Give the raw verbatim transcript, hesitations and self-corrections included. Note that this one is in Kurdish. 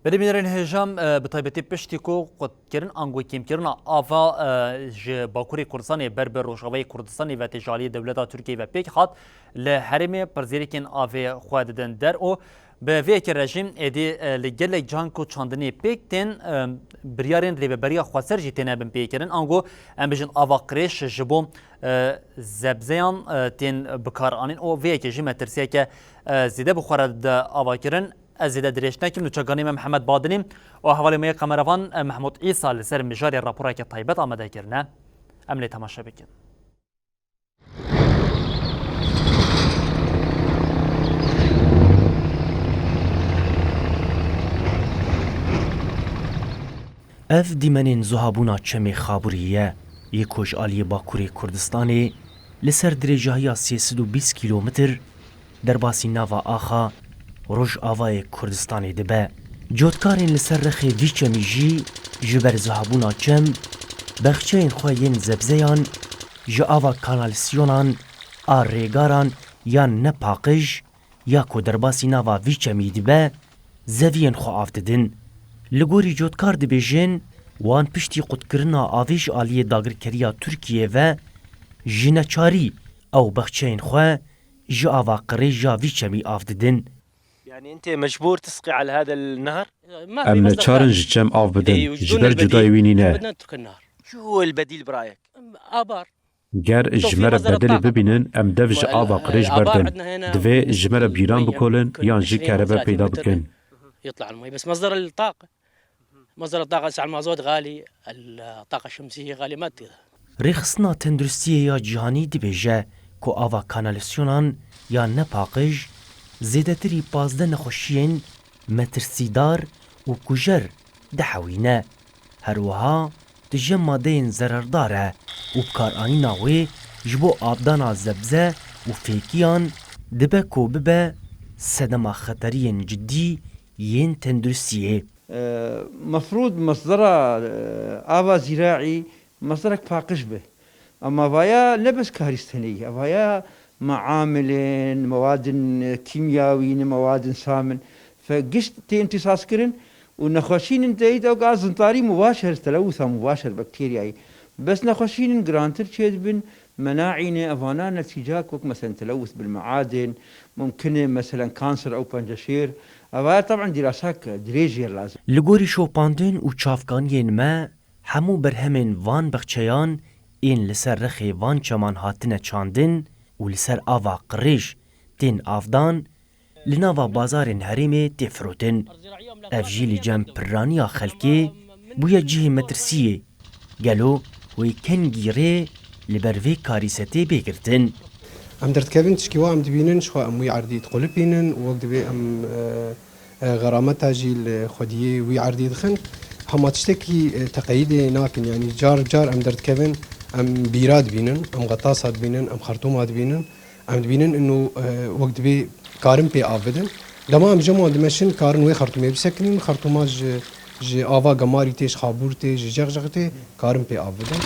Belê bînerên hêja, e, bi taybetî piştî ku qutkirin ango kêmkirina ava, e, ji Bakurê Kurdistanê ber bi Rojavayê Kurdistanê ve tê ji aliyê dewleta Tirkiyeyê ve pêk hat, li herêmê pirsgirêkên avê xwe didin der û bi vê yekê re jî êdî, e, li gelek cihan ku çandinê pêk tên, e, biryarên rêveberiya xweser jî têne binpêkirin. Ango em bijin ava qirêj ji bo, e, zebzeyan, e, tên bikaranîn û vê yekê jî metirsiyeke, e, zêde bi xwe re dide avakirin. Ez zêde dirêj nekim, nûçeganê me Mihemed Badinî û hevalê me yê kameravan, e, Mehmûd Îsa li ser mijarê raporeke taybet amade kirine. Em lê temaşe bikin. Ev dîmenên zuhabûna çemê Xabûrî ye, yê ku ji aliyê Bakurê Kurdistanê li ser dirêjahiya sê sed û bîst kîlometr derbasî nava axa Rojavayê Kurdistanê dibe. Cotkarên li ser rexê vî çemî jî ji ber zihabûna çem, bexçeyên xwe yên zebzeyan ji ava kanalisyonan a rêgaran yan nepaqij ya ku derbasî nava vî çemî dibe, zeviyên xwe av didin. Li gorî cotkar dibêjin, wan piştî qutkirina avê ji aliyê dagirkeriya Tirkiyê ve ji neçarî ew bexçeyên xwe ji ava qirêj ya vî çemî av didin. يعني أنت مجبور تسقي على هذا النهر؟ Em neçar in ji çem av bidin, ji ber cudayî wî nîne. شو هو البديل برأيك؟ Ger ji me re bedelê bibînin, em dev ji ava qirêj berdin. Divê ji me re bîran bikolin yan jî kerebe peyda bikin. يطلع المي، بس مصدر الطاقة، مصدر الطاقة هسه المازوت غالي، الطاقة الشمسية غالية، ما تقدر. Rêxistina Tenduristiyê ya Cîhanî dibêje ku ava kanalisyonan ya nepaqij zêdetirî pazdeh nexweşiyên metirsîdar û kujer dihewîne. Her wiha tije madeyên zerardar e û bikaranîna wê ji bo avdana zebze û fêkiyan dibe ku bibe sedema xeteriyên cidî yên tenduristiyê. مفروض مصدرها، آه، آفا زراعي، مصدرك باقش به. أما فايا لبس كارثة، أفايا معامل، مواد كيميائية، مواد سامن، فقشت تي امتصاص كرن، ونخوشين انت ايد او غاز انطاري مباشر، تلوث مباشر بكتيريائي. بس نخوشين جرانتر تشيد بن مناعينه افانا نتيجة كوك مثلًا تلوث بالمعادن، ممكن مثلًا كانسر او بنجشير. أفايا طبعًا دراسات دريجير لازم. Li gorî şopandin û çavkaniyên me, hemû berhemên van bexçeyan ên li ser rexê van çeman hatine çandin û li ser ava qirêj tên avdan, li nava bazarên herêmê tê firotin. Ev jî li cem pirraniya xelkê bûye cihê metirsiyê. Gelo wê kengî rê li ber vê karîsetê bê girtin? Em derdikevin tişkî wa em dibînin, ji xwe em wî erdî diqulipînin û wek divê em, e, e, xerameta jî li xwediyê wî erdî dixin. Hema tiştekî, e, teqeyîdê nakin, yanî car car em derdikevin, em bîra dibînin, em xetasa dibînin, em xertûma dibînin. Em dibînin ino, e, wek divê karin pê av bidin. Dema em ji wan dimeşin, karin wê xertûmê bisekinîn, xertûma ji, ji ava gemarî tê, ji xabûr tê, ji jexjex tê, karin pê av bidin.